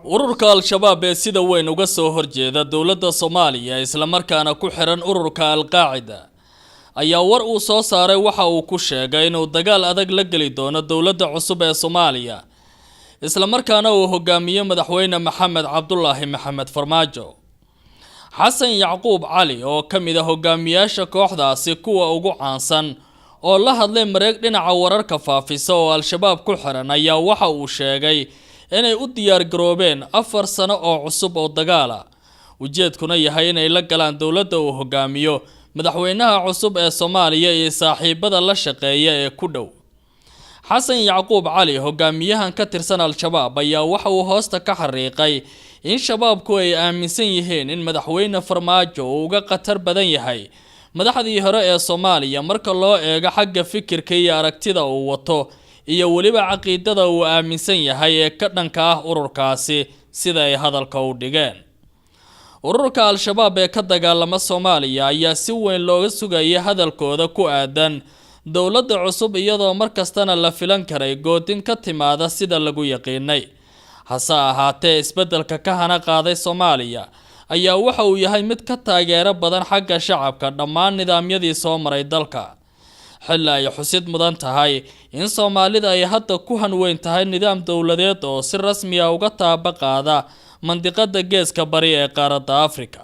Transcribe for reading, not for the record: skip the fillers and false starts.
Ururka Al-Shabaab ee sida weyn uga soo horjeeda dowladda Soomaaliya, islamarkaana ku xiran ururka Al-Qaacida, ayaa war uu soo saaray waxa uu ku sheegay inuu dagaal adag la geli doono dowladda cusub ee Soomaaliya, islamarkaana uu hogaamiyo Madaxweyne Maxamed Cabdulaahi Maxamed Farmaajo. Xasan Yacquub Cali, oo ka mid ah hogaamiyaasha kooxdaasi kuwa ugu caansan, oo la hadlay mareeg dhinaca wararka faafisa oo Al-Shabaab ku xiran, ayaa waxa uu sheegay inay u diyaargaroobeen 4 sano oo cusub oo dagaala, ujeedkuna yahay inay la galaan dowladda uu hogaamiyo madaxweynaha cusub ee Soomaaliya iyo saaxiibada la shaqeeya ee ku dhow. Xasan Yacquub Cali, hogaamiyahan ka tirsan Al-Shabaab, ayaa waxa uu hoosta ka xariiqay in Shabaabku ay aaminsan yihiin in Madaxweyne Farmaajo uu uga khatar badan yahay madaxdii hore ee Soomaaliya marka loo eego xagga fikirka iyo aragtida uu wato iyo weliba caqiidada uu aaminsan yahay ee ka dhanka ah ururkaasi, sida ay hadalka u dhigeen. Ururka Al-Shabaab ee ka dagaalama Soomaaliya ayaa si weyn looga sugaya hadalkooda ku aadan dowladda cusub, iyadoo markastana la filan karay goodin ka timaada sida lagu yaqiinay. Hase ahaatee, isbeddelka ka hana qaaday Soomaaliya ayaa waxa uu yahay mid ka taageero badan xagga shacabka dhammaan nidaamyadii soo maray dalka, xilli ay xusid mudan tahay in Soomaalida ay hadda ku hanweyn tahay nidaam dowladeed oo si rasmi ah uga taaba qaada mandiqada Geeska Bari ee qaaradda Afrika.